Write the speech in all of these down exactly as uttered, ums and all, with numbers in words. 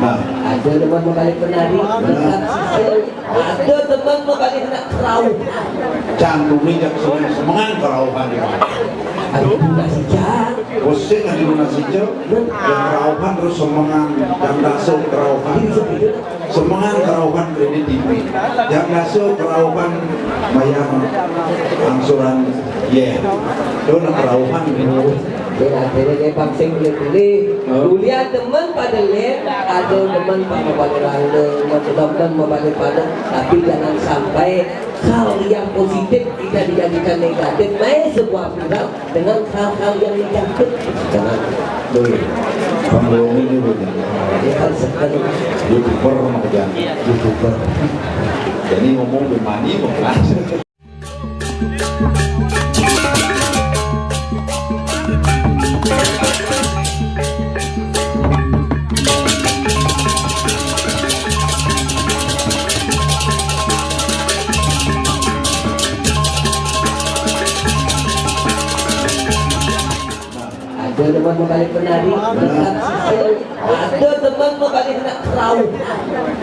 Ada teman mau balik penari, tetap sisir. Ada teman mau balik nak kerauhan. Jantung ni jak semengan kerauhan dia. Aduh, nasi jak. Pusing aja lu nasi jak. Yang kerauhan terus semengan, yang daso kerauhan. Semengan kerauhan kredit T V. Yang daso kerauhan mayar angsuran. Ya. Lu nak kerauhan ni. Jadi akhirnya dia pangsing pilih-pilih. Kuliah teman pada lain, ada teman pada pada rangda, teman teman pada pada, tapi jangan sampai hal yang positif kita dijadikan negatif. Naik sebuah viral dengan hal-hal yang negatif. Jangan. Boleh. Bang Bohong ini boleh. Dia kan sekarang YouTuber sama kerjaan. YouTuber. Jadi ngomong bermani mau. Ada teman mau balik penari, tetap sisir. Ada teman mau balik nak kerauhan.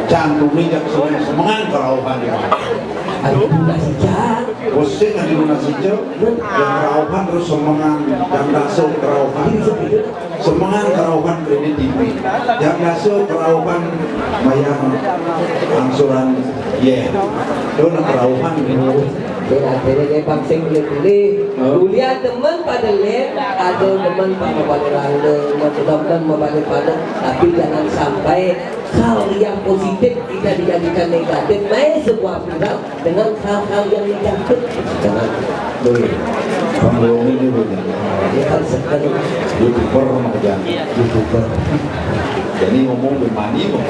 Jantung ni jak semengan kerauhan dia. Aduh, nasi jak. Pusing aja lu nasi jak. Yang kerauhan terus semengan, yang daso kerauhan. Semengan kerauhan kredit T V. Yang daso kerauhan mayar angsuran. Ya. Lu nak kerauhan ni. Jadi akhirnya dia pangsing pilih-pilih. Kuliah teman pada lain, ada teman pada pada rangda, teman teman mau balik pada, tapi jangan sampai hal yang positif kita dijadikan negatif. Naik sebuah viral dengan hal-hal yang negatif. Jangan. Boleh. Bang Bohong ini boleh. Dia kan sekarang YouTuber sama kerjaan. YouTuber. Jadi ngomong bermani mau.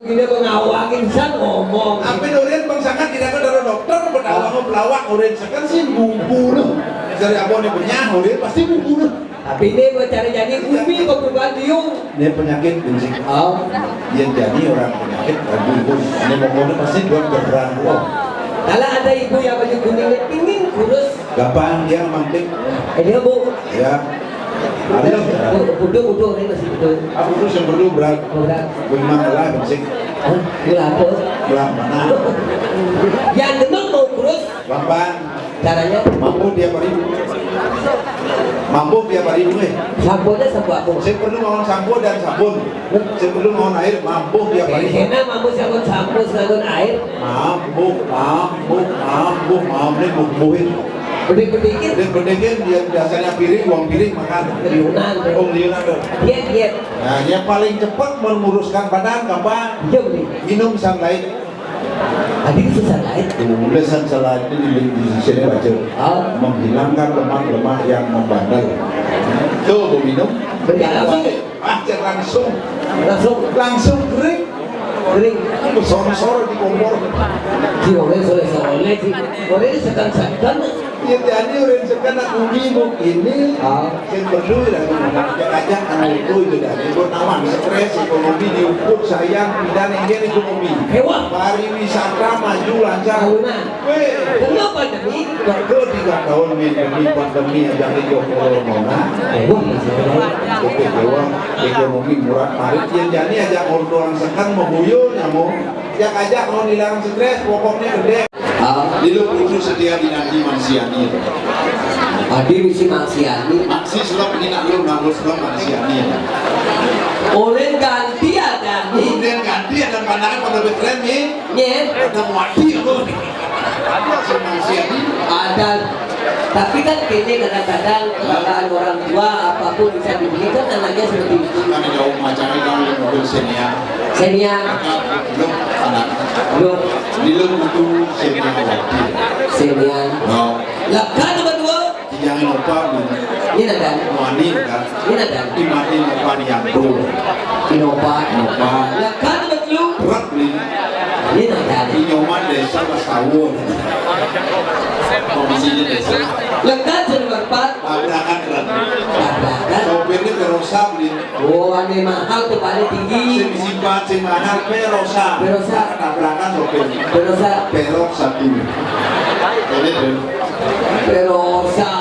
Dia mengawangin san ngomong. Apa nurin bang sangat tidak ada dokter berkawang pelawak nurin sekarang sih bumbu loh. Dari abang ni punya nurin pasti bumbu loh. Tapi ni cara jadi umi kau perubahan dia. Ni penyakit benci. Oh. Dia jadi orang penyakit ragu pun. Ini pokoknya pasti buat berang. Kalau ada ibu yang baju kuning ni pingin kurus. Gampang dia mantik. Eh, dia bu. Ya. Ada. Bu, budu, budu ni masih budu. Apa tu yang perlu berat? Berat. Memang lah benci. Hah? Gula apa? Gula mana? Yang demam mau kurus. Gampang. Caranya? Mampu tiap hari. Mampu tiap hari, eh. Sampo nya sampo apa? Saya perlu ngomong sampo dan sabun. Saya perlu ngomong air, mampu tiap hari. Kena mampu sabun, sampo sabun air. Mampu, mampu, mampu, mampu, mampu. Bedik-bedikin. Bedik-bedikin, dia biasanya piring, uang piring, makan. Liunan, tuh. Oh, liunan, tuh. Diet, diet. Nah, yang paling cepat menguruskan badan, gampang. Iya, bedik. Minum sunlight. Ada itu sunlight. Tulisan sunlight ini di, di sini baca. Ah. Menghilangkan lemak-lemak yang membandel. Tuh, bu minum. Berjalan, Pak. Ah, jangan langsung. Langsung. Langsung kering. Kering. Sonsor di kompor. Di orang soleh-soleh sih. Orang ini sekan-sekan. Ya, jadi orang sekan nak bumi bu ini. Ah. Sing perlu lagi ajak anak itu itu dari Gunawan, stres ekonomi diukur sayang, pindah nengger ekonomi. Hewan. Pariwisata maju lancar. Tahunan. Weh. Kenapa demi? Kau tiga tahun min demi pandemi aja itu corona. Hewan masih ada. Oke, hewan. Ekonomi murah parit yang jadi aja orang sekan mau buyur nyamuk. Yang ajak mau hilang stres, pokoknya gede. Ah, di lu putus setia dinanti mansiani. Adi misi mansiani. Maksi sebab ini nak lu nangis sebab mansiani. Oleh ganti ada. Kemudian ganti ada pandangan pada betren nih. Nyet. Ada muati lu. Ada si mansiani. Ada. Tapi kan kini kadang-kadang kebanggaan orang tua apapun bisa dibelikan anaknya seperti itu. Kan jauh macamnya kan mobil senior. Senior. Maka belum anak. Belum. Ini lu butuh senior lagi. Senior. No. Lekat nomor dua. Jangan lupa. Ini ada. Mani kan. Ini ada. Di mati lupa di yang tu. Inopa. Inopa. Lekat nomor tiga. Truk ni. Ini ada. Di nyoman desa Mas Tawun. Komisi di desa. Lekat nomor empat. Tabrakan truk. Tabrakan. Sopirnya berosa beli. Oh, ane mahal tuh paling tinggi. Sing simpan, sing mahal, perosa. Perosa. Tabrakan sopir. Perosa. Perok satu. Ini tuh. Perosa.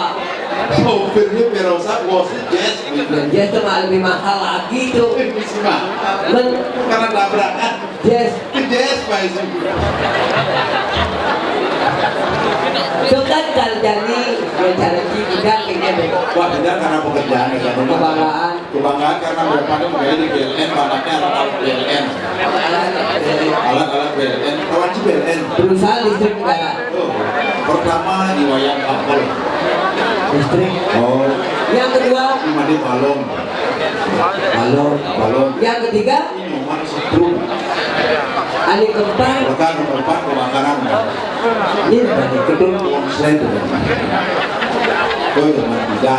Sopirnya Verosa, bosnya Jazz. Dan Jazz tuh mah lebih mahal lagi tuh. Lebih mahal. Men karena tabrakan. Jazz. Jazz, Pak Haji. Itu kan Karjani, ya, cara kita kayaknya deh. Wah, tidak karena pekerjaan ya. Kebanggaan. Kebanggaan karena berapa kali di B L N, anaknya alat-alat B L N. Alat-alat B L N, kawan si B L N. Perusahaan listrik negara. Oh, pertama di wayang kabel. Listrik. Oh. Yang kedua. Mandi balon. Balon. Balon. Yang ketiga. Minuman setrum. Anu keempat. Bukan, keempat kebakaran. Ini tadi gedung. Konslet. Oh, ya, mandi.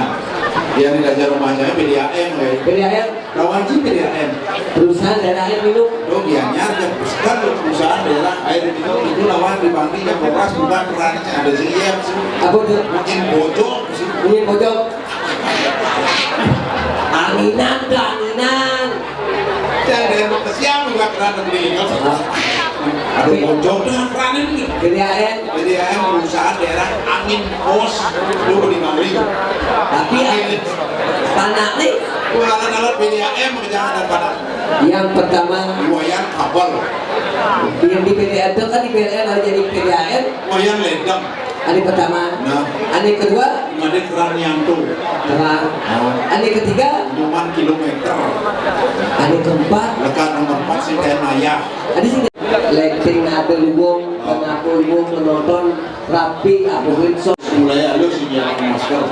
Yang di dajar rumahnya P D A M, ya. P D A M. Kawan si P D A M. Perusahaan daerah air minum. Oh, Gianyar, ya, kan perusahaan daerah air minum itu lawan di Bangli yang koras bukan peran ada si Iem. Apa tuh? Makin bocor sih. Ini bocor. Anginan tuh, anginan. Jangan dari kesian juga terhadap beliau. Aduh, bocor dengan peranan nih. P D A M. P D A M perusahaan daerah angin pos dulu di Bangli. Tapi angin panas nih. Alat-alat P D A M jangan ada panas. Yang pertama, wayang kabel. Yang di P D A M itu kan di P D A M ada jadi P D A M. Wayang ledang. Anu pertama. Nah. Anu kedua. Ada keran yang tuh. Terang. Oh. Anu ketiga. Cuman kilometer. Anu keempat. Lekat nomor empat si Teh Maya. Ada sih. Leting ada lubung, kenapa lubung menonton rapi, apa gitu. Mulai halus sih, ya, masker.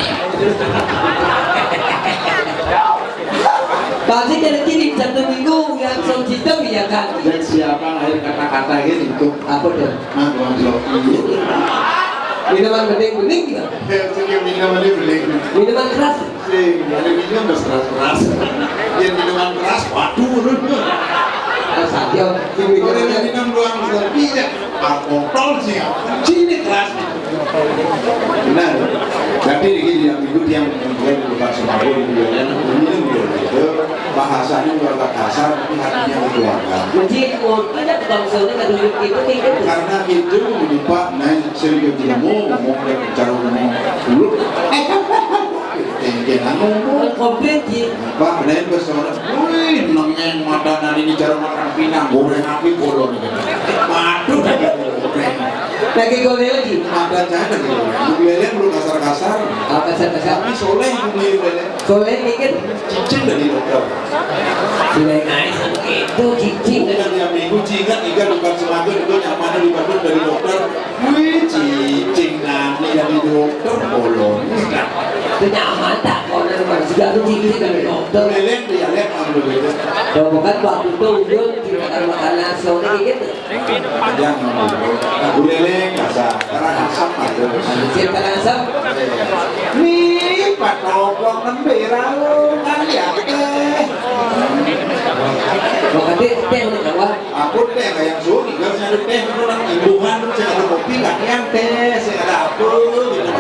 Pasti jadi kiri Sabtu Minggu yang song sistem ya kan. Dan siapa lahir kata-kata gitu? Apa tuh? Nah, Bang Sofi. Minuman bening-bening gitu. Ya, itu yang minuman ini bening. Minuman keras. Sing, ada minum udah keras-keras. Yang minuman keras, waduh, lu. Pas aja, ini minuman minum doang, tapi ya, alkohol sih, ya. Sini keras. Benar. Berarti ini yang minggu yang membuat bukan semabuk, yang minum gitu. Bahasanya udah agak kasar, tapi hatinya keluarga. Jadi, mungkin ada tukang sore, nggak duduk gitu, kayak gitu. Karena itu menimpa, nah, sering ketemu, ngomong dan bicara ngomong dulu. Tengkena ngomong. Komplit, Ji. Pak, bener, bos, orang, wih, nengeng mata nari ini cara makan pinang, goreng api bolong gitu. Waduh, goreng. Lagi goreng lagi. Mata jangan lagi goreng. Ibu Lele belum kasar-kasar. Oh, kasar-kasar. Tapi soleh Ibu Lele. Soleh dikit. Cicing dari dokter. Sudah naik itu cicing. Bukan tiap minggu, cingat, tiga, bukan semangkuk, itu nyaman di Bandung dari dokter. Wih, cicing nani dari dokter, bolong. Kenyaman tak? Kalau dari mana? Sudah tuh cicing dari dokter. Lele, dia lihat, ambil itu. Ya, bukan waktu itu, Uyun, kita kan makan nasi, udah gitu. Jangan ngomong. Buleleng, kasar. Karena asam aja. Sing karena asam. Nih, Pak Topong nembé rau kan ya teh. Pokoknya teh udah kawan. Aku teh kayak suki, gak usah ada teh, itu orang imbuhan, saya ada kopi, gak yang teh, saya ada apa, gitu.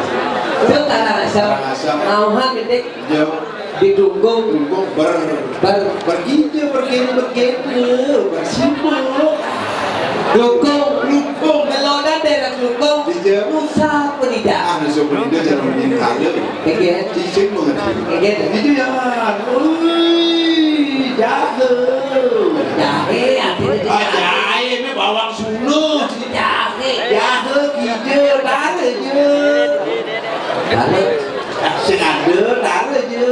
Itu karena asam. Karena asam. Nauhan gede. Jauh. Didukung. Dukung ber. Ber. Bergija, bergena, bergena, bersimbol. Dukung. Dukung. Kalau ada daerah dukung, iya. Usah penida. Ah, usah penida, jangan main kaya. Oke. Cicing banget. Oke. Itu ya. Wih, jahe. Jahe, artinya ah, jahe, ini bawang sulu. Jahe. Jahe, gija, tarik, gija. Tarik. Sing ada, taruh aja.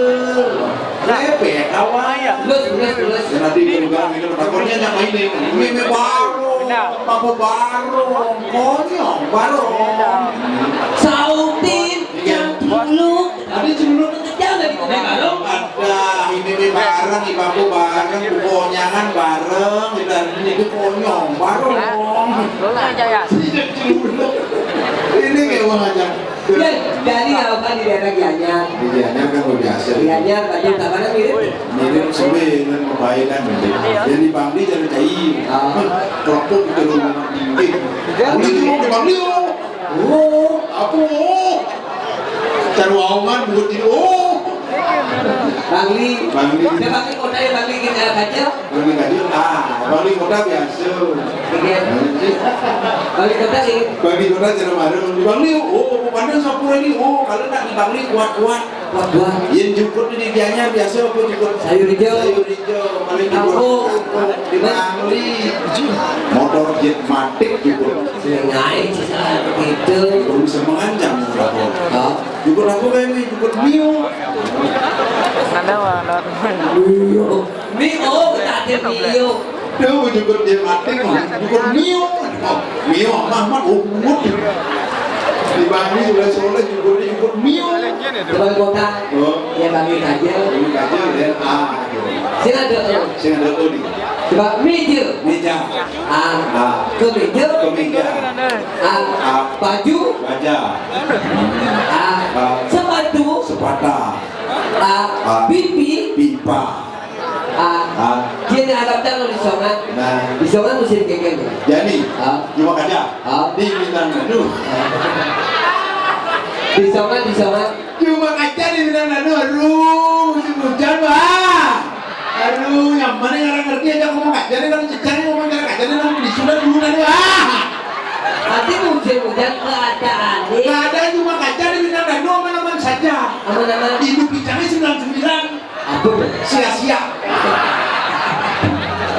Lepek, kawan. Terus, terus, terus. Ya, nanti guru kami itu takutnya nyapa ini. Ini, ini baru. Apa baru? Konyol, baru. Sautin, iya. Yang dulu. Ada dulu. Jangan lagi ngomong baru. Ada, ini, ini bareng, ibu aku bareng, konyangan bareng, kita ini, ini konyol, baru. Sejak dulu. Ini kayak wah, aja. Ya, dari apa di daerah Gianyar? Di Gianyar kan luar biasa. Gianyar, Tanjung Tabanan mirip? Mirip sih, dengan Mobile kan. Yang di Bangli jadi K I. Ah. Kelompok itu rumah tinggi. Bangli itu di Bangli, oh. Oh, apa, oh? Cari waungan, buat ini, oh. Bangli. Bangli. Dia pakai kota ya, Bangli, kita aja. Bangli aja. Ah, Bangli kota biasa. Oke. Bang Kota sih. Bang Kota jangan marah. Bang Liu, oh, pandang sapura ini, oh, kalau nak di Bang Liu kuat-kuat. Kuat-kuat. Yang jukut di Gianyar biasa apa jukut? Sayur hijau. Sayur hijau. Paling jukut. Kampung. Di Bang Liu. Motor jet matik jukut. Sengaja sih, gitu. Belum semengancam, jukut apa? Hah? Jukut apa kayak ini? Jukut Mio. Sana, Wan. Mio. Mio, tak ada Mio. Dia mau jukut dia mati, mau jukut Mio. Mio, Ahmad, Umut. Di Bangli sudah soleh, jukutnya jukut Mio. Teman kota. Oh. Ya, Bangli aja. Bangli aja, ya. Ah, gitu. Sila ada. Sila ada, Odi. Coba meja. Meja. Ah. Ah. Kemeja. Kemeja. Ah. Ah. Baju. Baja. Ah. Ah. Sepatu. Sepata. Ah. Ah. Pipi. Pipa. Ah. Ah. Dia nak datang di Songan. Nah. Di Songan musim kengkeng. Jadi, ah. Cuma kaca. Ah. Di Bintang Danu. Di Songan, di Songan. Cuma kaca di Bintang Danu. Aduh, musim hujan, wah. Aduh, yang mana yang ngerti aja ngomong kaca nih, kalau cecang ngomong kaca nih, kalau di Sudan dulu tadi, wah. Nanti musim hujan keadaan nih. Keadaan cuma kaca di Bintang Danu aman-aman saja. Aman-aman. Hidup picangnya sembilan sembilan. Ampun. Sia-sia.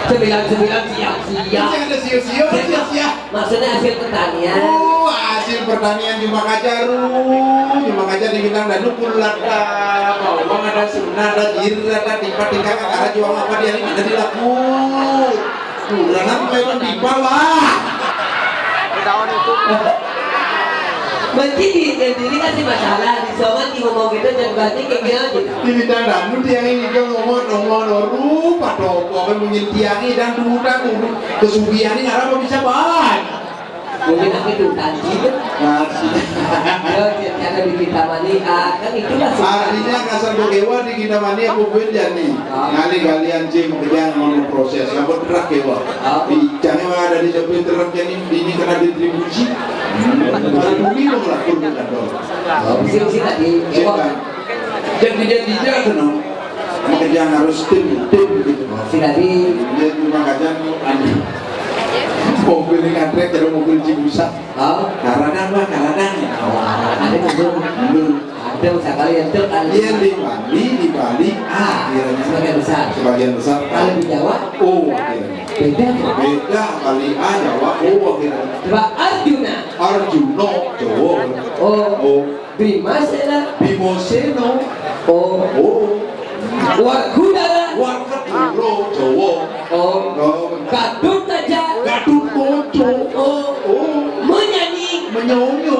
Sembilan sembilan sia-sia. Masih ada sio-sio, sia-sia. Maksudnya hasil pertanian. Oh, hasil pertanian cuma kaca, ruh. Cuma kaca di Bintang Danu, pun ada bawang, ada suna, ada jir, ada tipat, tingkah, ada jual apa dia ini, ada dilaku. Kurang apa itu di bawah? Berarti di, di, di, kan si masalah, di Songan di ngomong gitu, dan berarti kayak gitu. Di Bintang Danu dia ini juga ngomong, ngomong, ngomong, rupa, toko, apa mungkin tiangnya dan dulu tak dulu. Kesugihan ini ngarang bisa banyak. Mungkin aku itu tadi. Nah, ya, dia ada di Kintamani, ah, kan itulah sih. Artinya kasar begewa di Kintamani apa pun jadi. Ah. Ngali kalian sih mau kerja mau proses, apa truk ya, Pak? Ah. Di, jangan ada di sopir truk yang ini, ini kena distribusi. Hmm. Kalau bumi mau lapor ke kantor. Oh, sih, sih tadi. Silakan. Jadi, jadi, jadi, no. Makanya harus tim, tim gitu. Sih tadi. Dia cuma kadang aneh. Mobil ini antrek, kalau mobil Cibusa. Oh. Karadang, Pak, karadang. Oh, ada mundur. Mundur. Ada sekali yang truk, ada. Iya, di Bali, di Bali. Ah, akhirnya. Sebagian besar. Sebagian besar. Kalau di Jawa? Oh, akhirnya. Beda. Beda, Bali A, Jawa O, akhirnya. Coba Arjuna. Arjuna, Jawa. Oh. Oh. Bimasena. Bimasena. Oh. Oh. Warkudara. Warkudara, Jawa. Oh. Oh. Gatotkaca. Gatotkaca. Oh. Oh. Menyanyi. Menyonyo.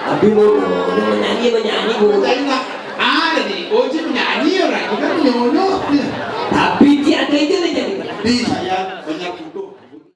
Aduh, menyanyi, menyanyi, Bu. Saya nggak ada nih. Oh, dia menyanyi orang. Bukan menyonyo. Tapi dia ada itu nih jadi. Di saya banyak foto.